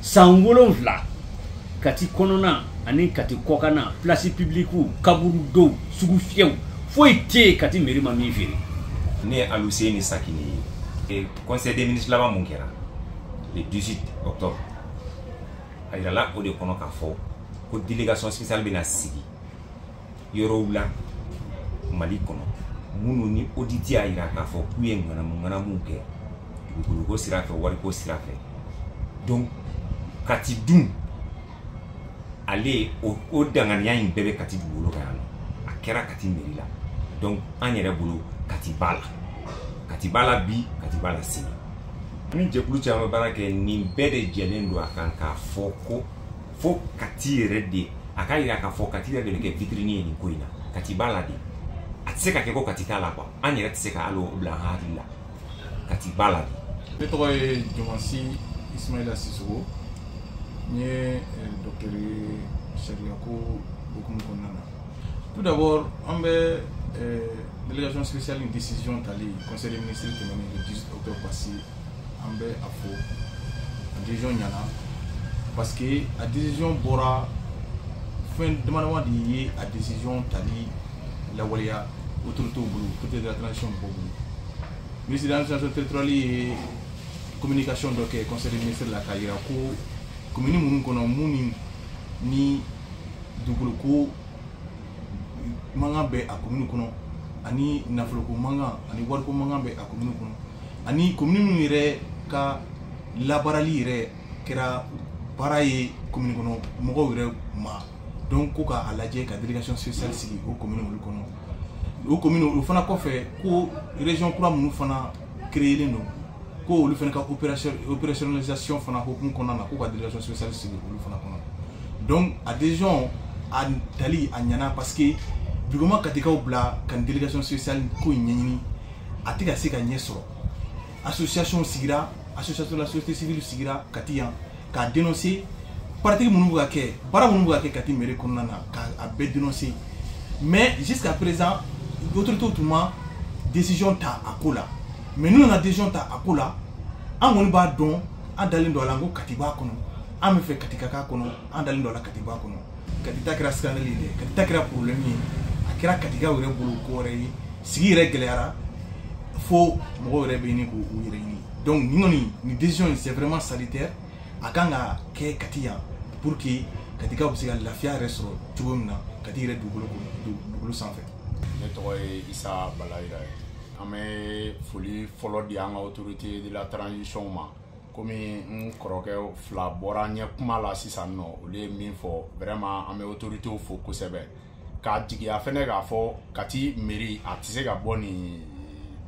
San 7 Kati kɔnɔna ani Kati kɔkanna, place publique, kaburudow, sugu fiyɛw, foyi tɛ yen Kati mairie ma min feere. Ne ye Aluseni Sakini ye. Conseil des ministres laban mun kɛra le 18 octobre, a yirala o de kɔnɔ k'a fɔ ko délégation spéciale bɛna sigi yɔrɔw la Mali kɔnɔ minnu ni audit y'a yira k'a fɔ k'u ye ŋanamu ŋanamuw kɛ dugukoloko sira fɛ, wariko sira fɛ. Donc Kati dun, ale o danganiya in bɛɛ bɛ Kati dugukolo kan yan nɔ, a kɛra Kati mairie la. Donc an yɛrɛ bolo, Kati b'a la, Kati b'a la bi, Kati b'a la sini. Ni jɛkulu caman bɛ baara kɛ, nin bɛɛ de jɛlen don a kan k'a fɔ ko fo Kati yɛrɛ de a ka yira k'a fɔ Kati yɛrɛ de bɛ kɛ vitrine ye nin ko in na. Kati b'a la de, a tɛ se ka kɛ ko Kati t'a la quoi. An yɛrɛ tɛ se ka hali o bila an hakili la, Kati b'a la de. Ne tɔgɔ ye Jɔnsi Ismaila Sisoko. N ye docteur ye sariyako hukumu kɔnɔna na. Tout d'abord, an bɛ délégation spéciale ni décision tali conseil des ministres tɛmɛnen le 18 octobre passé, an bɛ a fo. A décision ɲɛna parce que a décision bɔra fɛn dama dama de ye. A décision tali lawaleya autorités bolo, autorité de la transition mɔgɔw bolo. Ministre de l'Administration territoriale ye communication dɔ kɛ conseil des ministres la k'a yira ko commune minnu kɔnɔ mun ni dugukolo ko mankan bɛ a commune kɔnɔ, ani nafoloko mankan ani wariko mankan bɛ a commune kɔnɔ, ani commune minnu yɛrɛ ka labaarali yɛrɛ kɛra baara ye commune kɔnɔ mɔgɔw yɛrɛ ma, donc ko k'a lajɛ ka délégation spéciale sigi o commune olu kɔnɔ. O commune o fana kɔfɛ, ko région kura minnu fana créelen don, ko olu fana ka opérationnalisation fana hukumu kɔnɔna na, ko ka délégation spéciale sigi olu fana kɔnɔ. Donc a décision a tali a ɲɛna parce que duguma Katikaw bila ka nin délégation spéciale ko in ɲɛɲini, a tɛ ka se ka ɲɛ sɔrɔ. Association sigira, association de la société civile sigira Kati yan k'a dénoncer pratique minnu bɛ ka kɛ, baara minnu bɛ ka kɛ Kati mairie kɔnɔna na, k'a bɛɛ dénoncer. Mais jusqu'à présent, autorités tun ma décision ta a ko la. Mais n'u nana décision ta a ko la, an kɔni b'a dɔn, an dalen don a la ko Kati b'a kɔnɔ. An bɛ fɛ Kati ka k'a kɔnɔ, an dalen don a la Kati b'a kɔnɔ. Kati ta kɛra scandale ye dɛ, Kati ta kɛra problème ye, a kɛra Katikaw yɛrɛ bolo ko wɛrɛ ye. Sigi yɛrɛ gɛlɛyara fo mɔgɔw yɛrɛ bɛ ɲini k'u yɛrɛ ɲini. Donc nin kɔni, nin décision in, c'est vraiment salutaire. A kan ka kɛ Kati yan pour que Katikaw bɛ se ka lafiya yɛrɛ sɔrɔ cogo min na Kati yɛrɛ dugukolo dugukolo sanfɛ. Ne tɔgɔ ye Isa Balayira ye. An bɛ foli fɔlɔ di an ka autorité de la transition ma. Komi n kɔrɔkɛ fila bɔra ɲɛ kuma la sisan nɔ, olu ye min fɔ, vraiment an bɛ autorités fo kosɛbɛ, k'a jigiya fɛnɛ k'a fɔ Kati mairie a tɛ se ka bɔ nin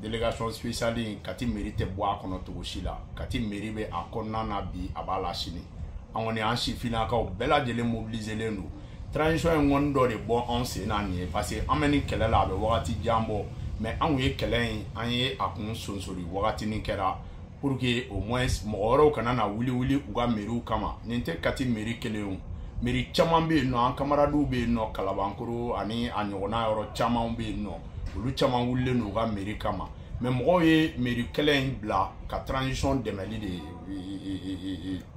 délégation spéciale in. Kati mairie tɛ bɔ a kɔnɔ cogo si la. Kati mairie bɛ a kɔnɔna na bi, a b'a la sini. An kɔni, an sifinnakaw bɛɛ lajɛlen mobiliser don. Transition in kɔni, dɔ de bɔ anw sen na nin ye, parce que an bɛ nin kɛlɛ la, a bɛ wagati jan bɔ. Mais an kun ye kɛlɛ in, an ye a kun sonsori wagatinin kɛra pour que au moins mɔgɔ wɛrɛw kana na wuli wuli u ka mairiew kama. Nin tɛ Kati mairie kelen ye o, mairie caman bɛ yen nɔ. An camarades bɛ yen nɔ, Kalabankoro ani a ɲɔgɔnna yɔrɔ caman bɛ yen nɔ, olu caman wulilen don u ka mairie kama. Mais mɔgɔw ye mairie kɛlɛ in bila ka transition dɛmɛli de,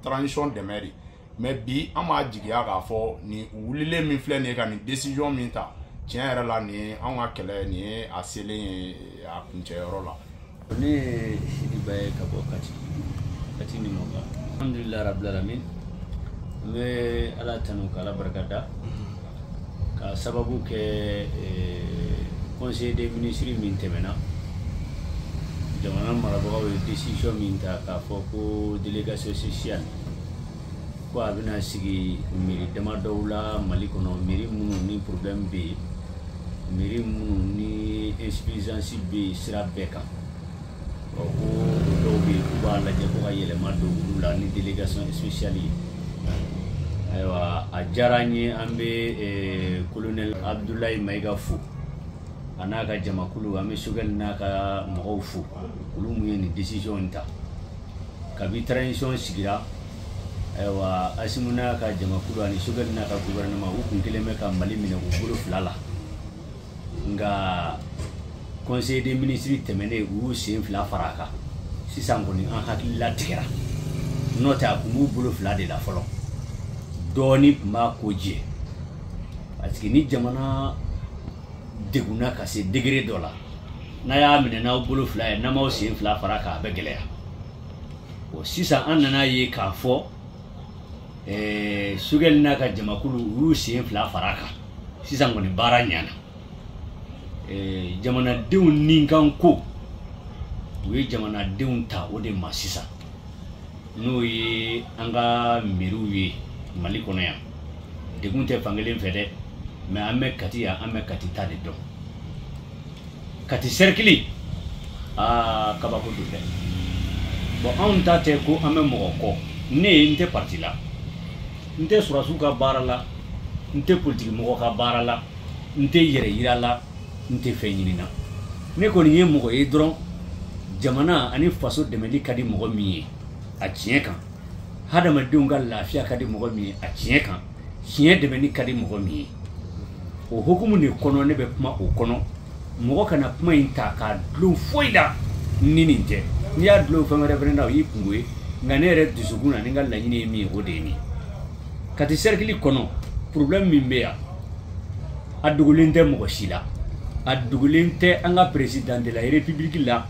transition dɛmɛ de. Mais bi, an b'a jigiya k'a fɔ nin wulilen min filɛ nin ye ka nin décision min ta, tiɲɛ yɛrɛ la, nin ye anw ka kɛlɛ, nin ye a selen ye a kuncɛyɔrɔ la. Ne ye Sidiba ye ka bɔ Kati, Kati ni mɔgɔ. Alhamdulilah rabbil alamin, n bɛ Ala tanu k'Ala barika da ka sababu kɛ conseil des ministres min tɛmɛna, jamana marabagaw ye décision min ta k'a fɔ ko délégation spéciale ko a bɛna sigi mairie damadɔw la Mali kɔnɔ, mairie minnu ni problème bɛ yen, mairie minnu ni insuffisance bɛ yen sira bɛɛ kan. Ɔ, ko o dɔw bɛ yen k'u b'a lajɛ ko ka yɛlɛma don olu la ni délégation spéciale ye. Ayiwa, a diyara n ye. An bɛ colonel Abdoulaye Mayiga fo, a n'a ka jamakulu. An bɛ Choguel n'a ka mɔgɔw fo, olu mun ye nin décision in ta kabi transition sigira. Ayiwa, Assimi n'a ka jamakulu ani Choguel n'a ka gouvernement, u kun kelen bɛ ka Mali minɛ u bolo fila la. Nka conseil des ministres tɛmɛnen, u y'u sen fila fara a kan. Sisan kɔni, an hakili latigɛra. N'o tɛ a tun b'u bolo fila de la fɔlɔ, dɔɔni tun b'a ko jɛ, parce que ni jamana degunna ka se degré dɔ la, n'a y'a minɛ n'aw bolo fila ye, n'a m'aw sen fila fara kan, a bɛ gɛlɛya. Bon, sisan an nana ye k'a fɔ Choguel n'a ka jamakulu, u y'u sen fila fara kan. Sisan kɔni baara ɲɛna. Jamanadenw ninkan ko, u ye jamanadenw ta o de ma sisan, n'o ye an ka meriw ye Mali kɔnɔ yan. Degun tɛ fankelen fɛ dɛ, mais an bɛ Kati yan, an bɛ Kati ta de dɔn. Kati cercle, aa, kabako don dɛ. Bon, anw ta tɛ ko an bɛ mɔgɔ kɔ. Ne ye, n tɛ parti la, n tɛ sɔrɔdasiw ka baara la, n tɛ politiki mɔgɔ ka baara la, n tɛ yɛrɛ yira la, n tɛ fɛn ɲini na. Ne kɔni ye mɔgɔ ye dɔrɔn, jamana ani faso dɛmɛli ka di mɔgɔ min ye a tiɲɛ kan, hadamadenw ka lafiya ka di mɔgɔ min ye a tiɲɛ kan, tiɲɛ dɛmɛni ka di mɔgɔ min ye. O hukumu de kɔnɔ ne bɛ kuma o kɔnɔ. Mɔgɔ kana kuma in ta k'a dulon foyi la ni nin tɛ. N'i y'a dulon fɛn wɛrɛ fɛnɛ na, o y'i kungo ye. Nka ne yɛrɛ dusukun na, ni n ka laɲini ye min ye, o de ye nin ye. Kati cercle kɔnɔ, problème min bɛ yan, a dogolen tɛ mɔgɔ si la. A dogolen tɛ an ka président de la République la,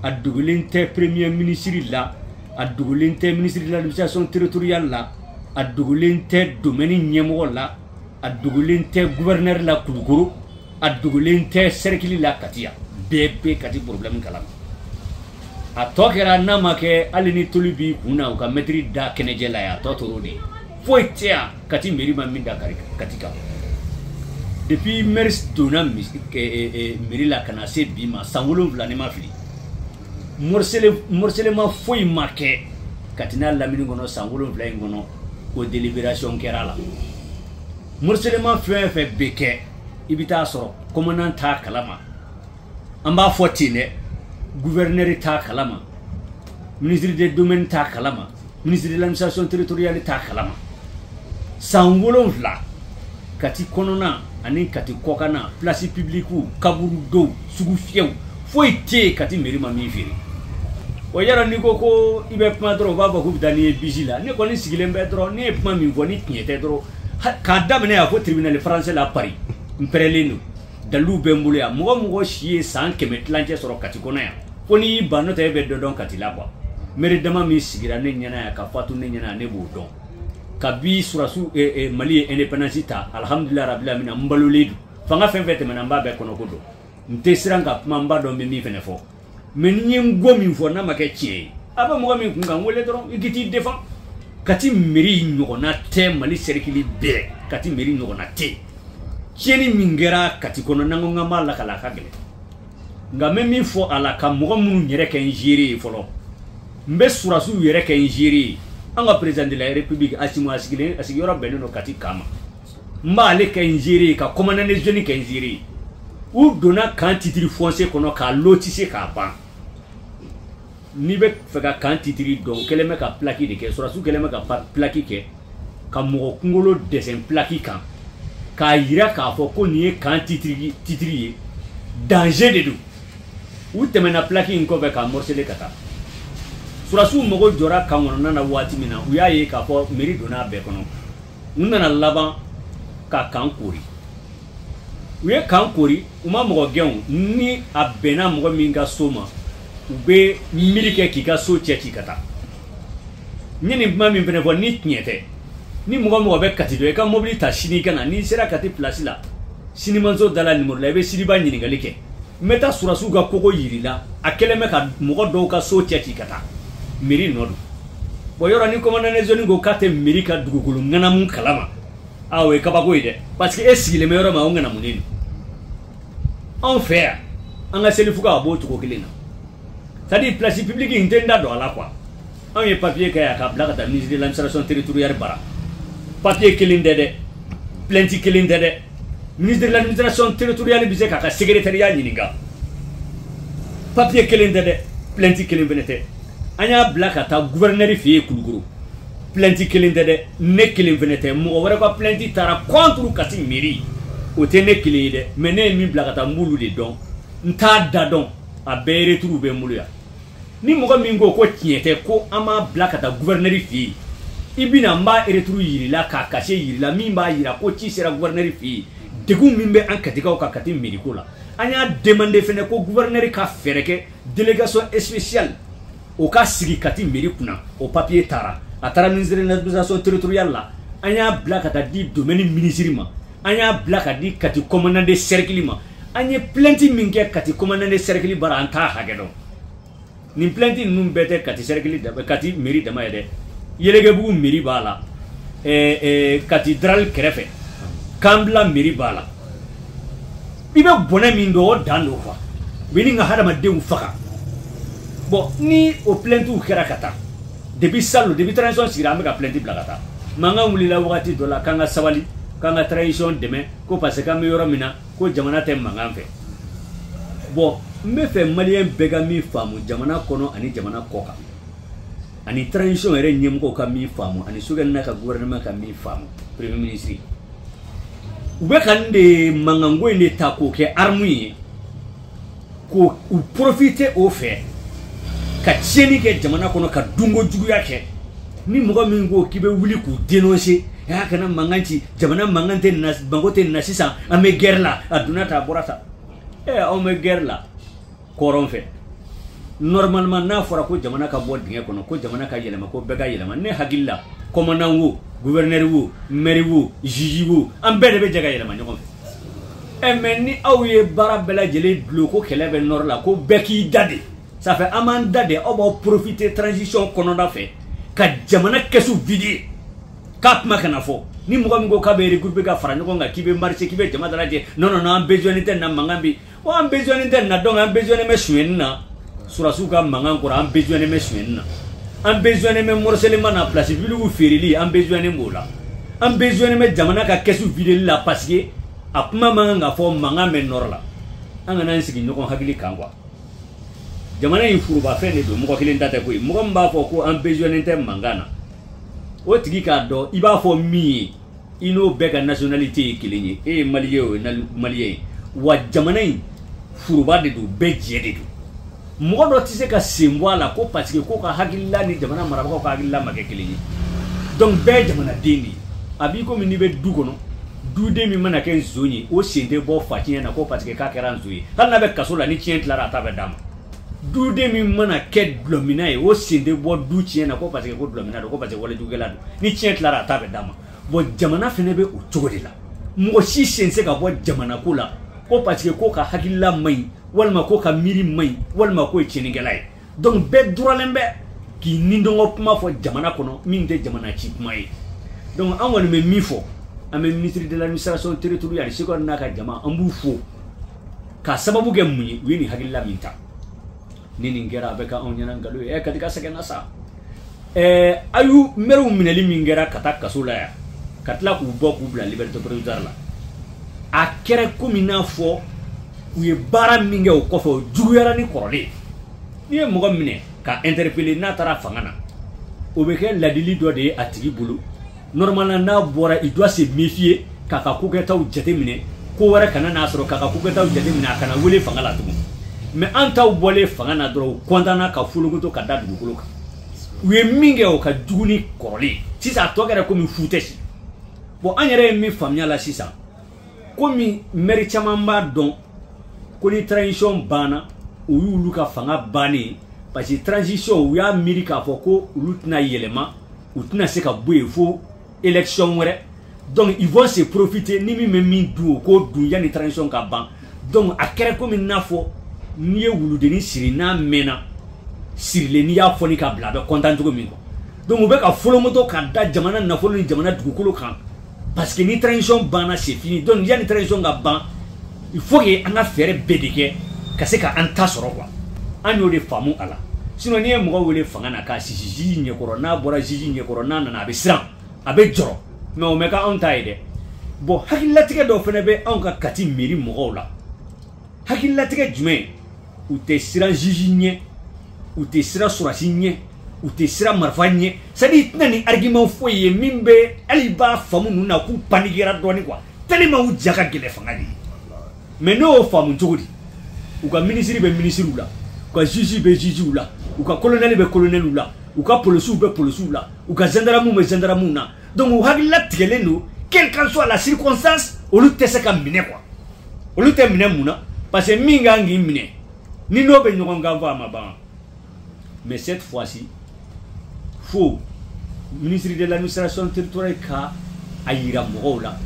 a dogolen tɛ premier ministre la, a dogolen tɛ ministre de l'Administration territoriale la, a dogolen tɛ domaine ɲɛmɔgɔ la, a dogolen tɛ gouverneur la Kulukoro, a dogolen tɛ cercle la Kati yan. Bɛɛ bɛ Kati problème kalama. A tɔ kɛra n'a ma kɛ, hali ni toli b'i kun na, u ka mɛtiri da kɛnɛjɛ la yan, a tɔ tor'o de ye. Foyi tɛ yan Kati mairie ma min da Kati kan. Depuis maire donna mairie la ka na se bi ma, san 7 ne ma fili, morcellement foyi ma kɛ Kati n'a lamini kɔnɔ san 7 in kɔnɔ ko délibération kɛra la. Morcellement fɛn o fɛn bɛ kɛ, i bɛ taa sɔrɔ commandant t'a kalama, an b'a fɔ ten dɛ, gouverneur t'a kalama, ministre des Domaines t'a kalama, ministre de l'Administration territoriale t'a kalama. San 7, Kati kɔnɔna ani Kati kɔkanna, place publique, kaburudow, sugu fiyɛw, foyi tɛ yen Kati mairie ma min feere. O yɔrɔ n'i ko ko i bɛ kuma dɔrɔn, u b'a fɔ k'u bɛ taa n'i ye bisi la. Ne kɔni sigilen bɛ dɔrɔn, ne ye kuma min fɔ, ni tiɲɛ tɛ dɔrɔn, k'a daminɛ yan fo tribunal français la Paris, n pɛrɛlen don, daliluw bɛ n bolo yan. Mɔgɔ mɔgɔ si ye san 150 sɔrɔ Kati kɔnɔ yan, fo n'i y'i ban, n'o tɛ e bɛ dɔ dɔn Kati la quoi. Maire dama min sigira ne ɲɛna yan ka fatu ne ɲɛna yan, ne b'o dɔn. Kabi surasiw Mali ye indépendance ta, alhamdulilayi rabil alamina, n balolen don. Fanga fɛn fɛn tɛmɛna, n b'a bɛɛ kɔnɔ ko dɔn. N tɛ siran ka kuma, n b'a dɔn, n bɛ min fɛnɛ fɔ. Mais ni n ye n go min fɔ, n'a ma kɛ tiɲɛ ye, a bɛ mɔgɔ min kun kan, n wele dɔrɔn i k'i t'i défend. Kati mairie ɲɔgɔnna tɛ Mali cercle bɛɛ, Kati mairie ɲɔgɔnna tɛ. Tiɲɛni min kɛra Kati kɔnɔ, n'an ko k'an b'a lakala, a ka gɛlɛn. Nka n bɛ min fɔ a la, ka mɔgɔ minnu yɛrɛ kɛ n géré ye fɔlɔ, n bɛ surasiw yɛrɛ kɛ n géré ye. An ka président de la République Assimi, a sigilen, a sigiyɔrɔ bɛnnen don Kati kan ma, n b'ale kɛ n géré ye, ka commandant de zone kɛ n géré ye. U donna camp titre foncier kɔnɔ k'a lotissé k'a ban. N'i bɛ fɛ ka camp titre dɔn, u kɛlen bɛ ka plaque de kɛ, sɔrɔdasiw kɛlen bɛ ka plaque kɛ ka mɔgɔ kunkolo dɛsɛ plaque kan k'a yira k'a fɔ ko nin ye camp titre ye, danger de don. U tɛmɛna plaque in kɔfɛ k'a morceler ka taa. Sɔrɔdasiw mago jɔra camp kɔnɔna na waati min na, u y'a ye k'a fɔ mairie donna a bɛɛ kɔnɔ. U nana laban ka camp kori. U ye camp kori, u ma mɔgɔ gɛn o, ni a bɛnna mɔgɔ min ka so ma, u bɛ miiri kɛ k'i ka so cɛ ci ka taa. N ye nin kuma min fɛnɛ fɔ, ni tiɲɛ tɛ, ni mɔgɔ mɔgɔ bɛ Kati dɔn, i ka mobili ta sini ka na, n'i sera Kati place la, sinimanso da la numéro la, i bɛ Sidiba ɲininkali kɛ. N bɛ taa sɔrɔdasiw ka kogo yir'i la, a kɛlen bɛ ka mɔgɔ dɔw ka so cɛ ci ka taa. Mairie nɔ don. Bon, yɔrɔ ni commandant de zone ko k'a tɛ mairie ka dugukolo ŋanamu kalama, aa, o ye kabako ye dɛ, parce que e sigilen bɛ yɔrɔ min, o ŋanamunen don. Anw fɛ yan, an ka selifuga, a b'o cogo kelen na. C'est à dire place publique, n tɛ n da don a la quoi. Anw ye papier kɛ yan k'a bila ka taa ministre de l'Administration territoriale bara. Papier kelen tɛ dɛ, plainte kelen tɛ dɛ. Ministre de l'Administration territoriale bɛ se k'a ka secrétariat ɲininka. Papier kelen tɛ dɛ, plainte kelen fɛnɛ tɛ. An y'a bila ka taa gouverneur fɛ yen Kulukoro. Plainte kelen tɛ dɛ, ne kelen fɛnɛ tɛ, mɔgɔ wɛrɛ ka plainte taara contre Kati mairie, o tɛ ne kelen ye dɛ. Mais ne ye min bila ka taa, n b'olu de dɔn, n t'a da dɔn, a bɛɛ retour bɛ n bolo yan. Ni mɔgɔ min ko ko tiɲɛ tɛ, ko an m'a bila ka taa gouverneur fɛ yen, i bɛna n b'a retour yir'i la, k'a cachet yir'i la, min b'a yira ko ci sera gouverneur fɛ yen. Degun min bɛ an Katikaw kan Kati mairie ko la, an y'a demandé fɛnɛ ko gouverneur ka fɛɛrɛ kɛ, délégation spéciale o ka sigi Kati mairie kunna. O papier taara, a taara ministre de l'administration territoriale la, an y'a bila ka taa di domaine ministre ma, an y'a bila ka di Kati commandant de cercle ma. An ye plainte min kɛ Kati commandant de cercle bara, an t'a hakɛ dɔn. Nin plainte ninnu bɛɛ tɛ Kati cercle dama, Kati mairie dama ye dɛ. Yelekebugu mairie b'a la, Kati Daral kɛrɛfɛ, Kanbila mairie b'a la. I bɛ bɔnɛ min dɔn, o dan don quoi. U bɛ ni ka hadamadenw faga. Bon, ni o plaintes kɛra ka taa depuis salon, depuis transition sigira, an bɛ ka plainte bila ka taa. Mankan wulila wagati dɔ la k'an ka sabali, k'an ka transition dɛmɛ, ko parce que an bɛ yɔrɔ min na, ko jamana tɛ mankan fɛ. Bon, n bɛ fɛ maliyɛn bɛɛ ka min faamu jamana kɔnɔ ani jamana kɔ kan, ani transition yɛrɛ ɲɛmɔgɔw ka min faamu, ani Choguel n'a ka gouvernement ka min faamu, premier ministre, u bɛ ka nin de mankanko in de ta k'o kɛ arme ye, k'o u profiter o fɛ ka tiɲɛni kɛ jamana kɔnɔ, ka dunko juguya kɛ. Ni mɔgɔ min ko k'i bɛ wuli k'u dénoncer, a kana mankan ci, jamana mankan tɛ na, mako tɛ na sisan, an bɛ guerre la, a donna tan, a bɔra tan. Anw bɛ guerre la kɔrɔn fɛ. Normalement, n'a fɔra ko jamana ka bɔ dingɛ kɔnɔ, ko jamana ka yɛlɛma, ko bɛɛ ka yɛlɛma, ne hakili la, commandant wo, gouverneur wo, maire wo, juge wo, an bɛɛ de bɛ jɛ ka yɛlɛma ɲɔgɔn fɛ. Mais ni aw ye baara bɛɛ lajɛlen dulon ko kɛlɛ bɛ nord la, ko bɛɛ k'i da de, ça fait an b'an da de, aw b'aw profiter transition kɔnɔna fɛ ka jamana kɛsu vider, k'a kuma kana fɔ. Ni mɔgɔ min ko k'a bɛ regrouper ka fara ɲɔgɔn kan, k'i bɛ marcher, k'i bɛ jama dalajɛ, non non non, an besoin tɛ na, mankan bɛ yen, an besoin tɛ na. Donc an besoin bɛ sonyɛni na, surasiw ka mankan kɔrɔ, an besoin bɛ sonyɛni na, an besoin bɛ morcellement na, place publique feereli, an besoin b'o la, an besoin bɛ jamana ka kɛsu videli la, parce que a kuma man kan ka fɔ, mankan bɛ nord la. An kana an sigi ɲɔgɔn hakili kan quoi. Jamana in forobafɛn de don, mɔgɔ kelen ta tɛ koyi. Mɔgɔ min b'a fɔ ko an besoin tɛ mankan na, o tigi k'a dɔn i b'a fɔ min ye, i n'o bɛɛ ka nationalité ye kelen ye, e ye maliyɛn ye, o ye maliyɛn ye. Wa jamana in foroba de don, bɛɛ jɛ de don. Mɔgɔ dɔ tɛ se ka sen bɔ a la ko parce que ko ka hakilila ni jamana marabagaw ka hakilila ma kɛ kelen ye. Donc bɛɛ ye jamanaden de ye. A b'i komi n'i bɛ du kɔnɔ, duden min mana kɛ nson ye, o sen tɛ bɔ fa tiɲɛ na ko parce que k'a kɛra nson ye. Hali n'a bɛ kaso la, ni tiɲɛ tilara, a ta bɛ d'a ma. Duden min mana kɛ dulɔmina ye, o sen tɛ bɔ du tiɲɛ na ko parce que ko dulɔmina don, ko parce que walejugukɛla don. Ni tiɲɛ tilara, a ta bɛ d'a ma. Bon, jamana fɛnɛ bɛ o cogo de la. Mɔgɔ si sen tɛ se ka bɔ jamana ko la ko parce que ko ka hakilila man ɲi, walima ko ka miiri man ɲi, walima ko ye tiɲɛnikɛla ye. Donc bɛɛ duralen bɛ k'i nidɔngɔ kuma fɔ jamana kɔnɔ min tɛ jamana ci kuma ye. Donc an kɔni bɛ min fɔ, an bɛ ministre de l'administration territoriale Choguel n'a ka jama, an b'u fo k'a sababu kɛ mun ye, u ye nin hakilila min ta. Ni nin kɛra, a bɛ kɛ anw ɲɛna nkalon ye. Kati ka sɛgɛnna sa. A y'u mɛriw minɛli min kɛra ka taa kaso la yan, ka tila k'u bɔ k'u bila liberté provisoire la, a kɛra komi n'a fɔ u ye baara min kɛ o kɔfɛ, o juguyara ni kɔrɔlen. N'i ye mɔgɔ minɛ ka interpeller, n'a taara fanga na, o bɛ kɛ ladili dɔ de ye a tigi bolo. Normalement, n'a bɔra, il doit se méfier, k'a ka kokɛtaw jateminɛ, ko wɛrɛ kana n'a sɔrɔ, k'a ka kokɛtaw jateminɛ, a kana wele fanga la tugun. Mais an taw bɔlen fanga na dɔrɔn, u kɔntanna ka folokoto ka da dugukolo kan. U ye min kɛ, o ka jugu ni kɔrɔlen. Sisan a tɔ kɛra komi futɛsi. Bon, an yɛrɛ ye min faamuya la sisan, komi maire caman b'a dɔn ko ni transition banna, o y'olu ka fanga bannen, parce que transition, u y'a miiri k'a fɔ ko olu tɛna yɛlɛma, u tɛna se ka bɔ yen fo élection wɛrɛ. Donc ils vont se profiter, ni min bɛ min dun, o k'o dun yanni transition ka ban. Donc a kɛra komi n'a fɔ n'i ye wuludennin siri, n'a mɛnna sirilen, n'i y'a fɔni ka bila, a bɛ content cogo min quoi. Donc u bɛ ka folomoto ka da jamana nafolo ni jamana dugukolo kan, parce que ni transition banna, c'est fini. Donc yanni transition ka ban, il faut que an ka fɛɛrɛ bɛɛ de kɛ ka se ka an ta sɔrɔ quoi. An y'o de faamu a la. Sinon n'i ye mɔgɔ wele fanga na k'a sisi juge ɲɛkɔrɔ, n'a bɔra juge ɲɛkɔrɔ, n'a nana, a bɛ siran, a bɛ jɔrɔ. Mais o mɛ k'anw ta ye dɛ. Bon, hakililatigɛ dɔw fana bɛ anw ka Kati mairie mɔgɔw la. Hakililatigɛ jumɛn? U tɛ siran juge ɲɛ, u tɛ siran surasi ɲɛ, u tɛ siran marifa ɲɛ. C'est à dire i tɛna ni argument foyi ye min bɛ hali i b'a faamu ninnu na k'u paniquera dɔɔni quoi, tellement u ja ka gɛlɛn fanga de ye. Mais ne y'o faamu cogo di? U ka ministre bɛ ministre la, u ka juge bɛ juge la. U ka colonel bɛ colonel la, u ka policiers bɛ policiers la, u ka gendarmes bɛ gendarmes na. Donc u hakilila tigɛlen don, quelle qu'en soit la circonstance, olu tɛ se ka minɛ quoi. Olu tɛ minɛ mun na? Parce que min kan k'i minɛ ni n'o bɛ ɲɔgɔn kan fɔ, a ma ban. Mais cette fois-ci, fo ministre de l'Administration territoriale ka a yira mɔgɔw la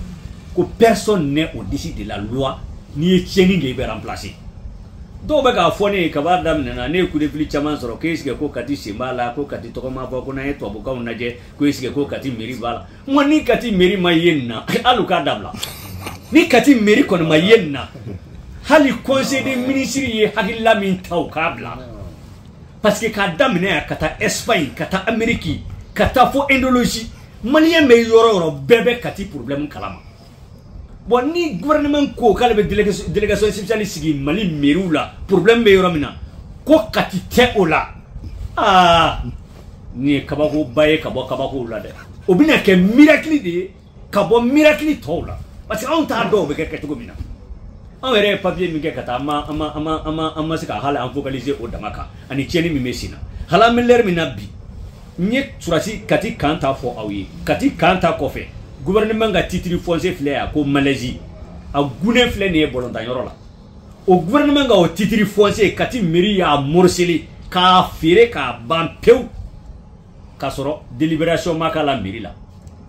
ko personne n'est au-dessus de la loi. N'i ye tiɲɛni kɛ, i bɛ remplacer. Dɔw bɛ k'a fɔ ne ye kaba daminɛna, ne ye coup de fil caman sɔrɔ ko est-ce que ko Kati sen b'a la, ko Kati tɔgɔ ma fɔ, ko n'an ye tubabukanw lajɛ, ko est-ce que ko Kati mairie b'a la. N ko ni Kati mairie ma ye nin na, hali u k'a dabila. Ni Kati mairie kɔni ma ye nin na, hali conseil des ministres ye hakilila min ta, u k'a bila. Parce que k'a daminɛ yan ka taa Espagne, ka taa Amérique, ka taa fo Indonésie, malien bɛ yɔrɔ o yɔrɔ, bɛɛ bɛ Kati problème kalama. Bon, ni gouvernement ko k'ale bɛ délégation spéciale sigi Mali mairie la, problème bɛ yɔrɔ min na, ko Kati tɛ o la, aa, nin ye kabakoba ye ka bɔ kabakow la dɛ. O bɛna kɛ miracle de ye ka bɔ miracle tɔw la, parce que anw t'a dɔn o bɛ kɛ kɛcogo min na. Anw yɛrɛ ye papier min kɛ ka taa, an ma an ma an ma an ma an ma se ka hali an focaliser o dama kan ani tiɲɛni min bɛ sen na. Hali an bɛ l'heure min na bi, n ye surasi Kati kan ta fɔ aw ye. Kati kan ta kɔfɛ, gouvernement ka titre foncier filɛ yan ko Malaisie, a gunnen filɛ nin ye bɔlɔntanyɔrɔ la. O gouvernement ka o titre foncier, Kati mairie y'a morcelé k'a feere k'a ban pewu, k'a sɔrɔ délibération ma k'a la mairie la.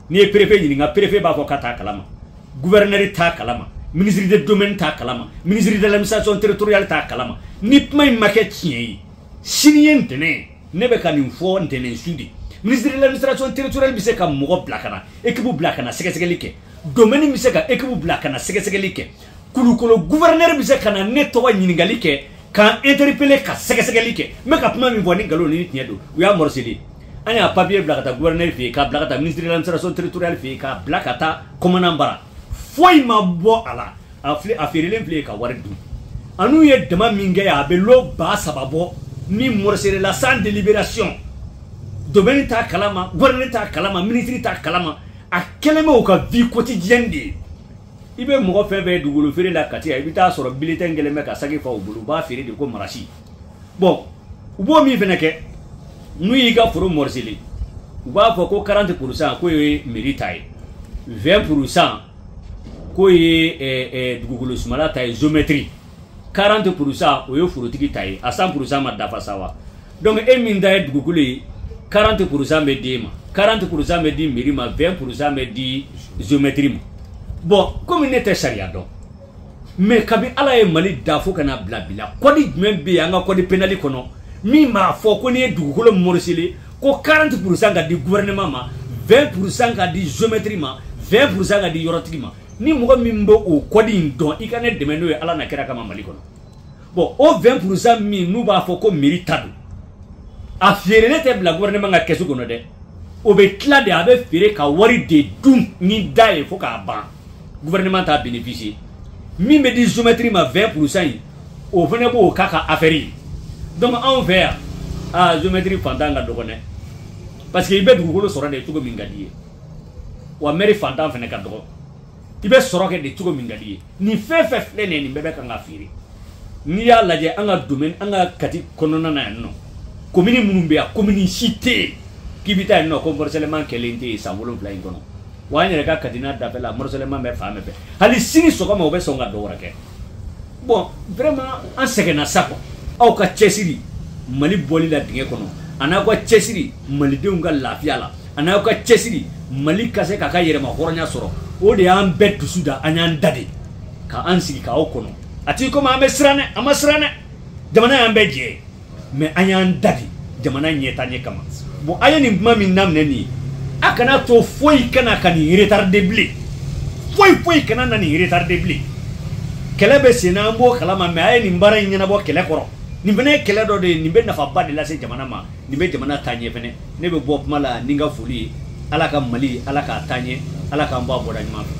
N'i ye préfet ɲininka, préfet b'a fɔ k'a t'a kalama, gouverneur t'a kalama, ministre des Domaines t'a kalama, ministre de l'Administration territoriale t'a kalama. Ni kuma in ma kɛ tiɲɛ ye, sini ye ntɛnɛn ye, ne bɛ ka nin fɔ ntɛnɛn su de, ministre de l'Administration territoriale bɛ se ka mɔgɔ bila ka na, équipe bila ka na sɛgɛsɛgɛli kɛ, domaine bɛ se ka équipe bila ka na sɛgɛsɛgɛli kɛ, Kulukoro gouverneur bɛ se ka na ne tɔgɔ ɲininkali kɛ, k'an interpeller ka sɛgɛsɛgɛli kɛ. N bɛ ka kuma min fɔ, ni nkalon ni tiɲɛ don, u y'a morcelé. An y'a papier bila ka taa gouverneur fɛ yen, k'a bila ka taa ministre de l'Administration territoriale fɛ yen, k'a bila ka taa commandant bara, foyi ma bɔ a la. A filɛ, a feerelen filɛ ka wari dun. A n'u ye dama min kɛ yan, a bɛ lo 3000 bɔ min morcelé la sans délibération. Domaine t'a kalama, gouverneur t'a kalama, ministre t'a kalama. A kɛlen bɛ u ka vie quotidienne de ye. I bɛ mɔgɔ fɛn fɛn ye dugukolo feere la Kati yan, i bɛ taa sɔrɔ bulletin kɛlen bɛ ka saki fa u bolo, u b'a feere de ko marasi. Bon, u b'o min fɛnɛ kɛ, n'u y'i ka foro morcelé, u b'a fɔ ko 40% k'o ye mairie ta ye, 20% k'o ye dugukolo sumala ta ye, géométrie, 40% o ye forotigi ta ye. A 100% ma dafa sa wa? Donc e min ta ye dugukolo ye, 40% bɛ d'e ma, 40% bɛ di mairie ma, 20% bɛ di géométrie ma. Bon, komi ne tɛ sariya dɔn, mais kabi Ala ye Mali da fo ka na bila bi la, code jumɛn bɛ yen an ka code pénal kɔnɔ min b'a fɔ ko n'i ye dugukolo morcelé, ko 40% ka di gouvernement ma, 20% ka di géométrie ma, 20% ka di yɔrɔtigi ma? Ni mɔgɔ min bɛ o code in dɔn, i ka ne dɛmɛ n'o ye Ala na kira kama Mali kɔnɔ. Bon, o 20% min n'u b'a fɔ ko mairie ta don, a feerelen tɛ bila gouvernement ka kɛsu kɔnɔ dɛ. O bɛ tila de, a bɛ feere ka wari de dun ni da ye fo k'a ban, gouvernement t'a bénéficier. Min bɛ di géométrie ma, 20% in, o fana b'o k'a ka affaire ye. Donc anw fɛ yan, aa, géométrie fantan ka dɔgɔn dɛ, parce que i bɛ dugukolo sɔrɔ de cogo min ka di i ye. Wa maire fantan fana ka dɔgɔ, i bɛ sɔrɔ kɛ de cogo min ka di i ye. Nin fɛn fɛn filɛ nin ye, nin bɛɛ bɛ kan ka feere. N'i y'a lajɛ, an ka domaine, an ka Kati kɔnɔna na yan nɔ, commune minnu bɛ yan, commune si tɛ yen k'i bɛ taa yen nɔ ko morcellement kɛlen tɛ yen san 7 in kɔnɔ. Wa an yɛrɛ ka Kati n'a dafɛla, morcellement bɛ fan bɛɛ fɛ. Hali sini sɔgɔma, u bɛ sɔn ka dɔ wɛrɛ kɛ. Bon, vraiment, an sɛgɛnna sa quoi. Aw ka cɛsiri Mali bɔli la dingɛ kɔnɔ, a n'aw ka cɛsiri malidenw ka lafiya la, a n'aw ka cɛsiri Mali ka se k'a ka yɛrɛma hɔrɔnya sɔrɔ, o de y'an bɛɛ dusu da. An y'an da de k'an sigi k'aw kɔnɔ. A t'i komi an bɛ siran dɛ, an ma siran dɛ, jamana y'an bɛɛ jɛ ye, mais an y'an da de jamana ɲɛta ɲɛ kama. Bon, a ye nin kuma min daminɛ nin ye, a kana to foyi kana ka nin retarder bilen. Foyi foyi kana na nin retarder bilen. Kɛlɛ bɛ sen na, an b'o kalama, mais a ye nin baara in ɲɛnabɔ kɛlɛ kɔrɔ. Nin fana ye kɛlɛ dɔ de ye, nin bɛ nafaba de lase jamana ma, nin bɛ jamana taa ɲɛ fɛnɛ. Ne bɛ bɔ kuma la ni n ka foli ye. Ala ka Mali, Ala k'a taa ɲɛ, Ala k'an bɔ a bɔda ɲuman fɛ.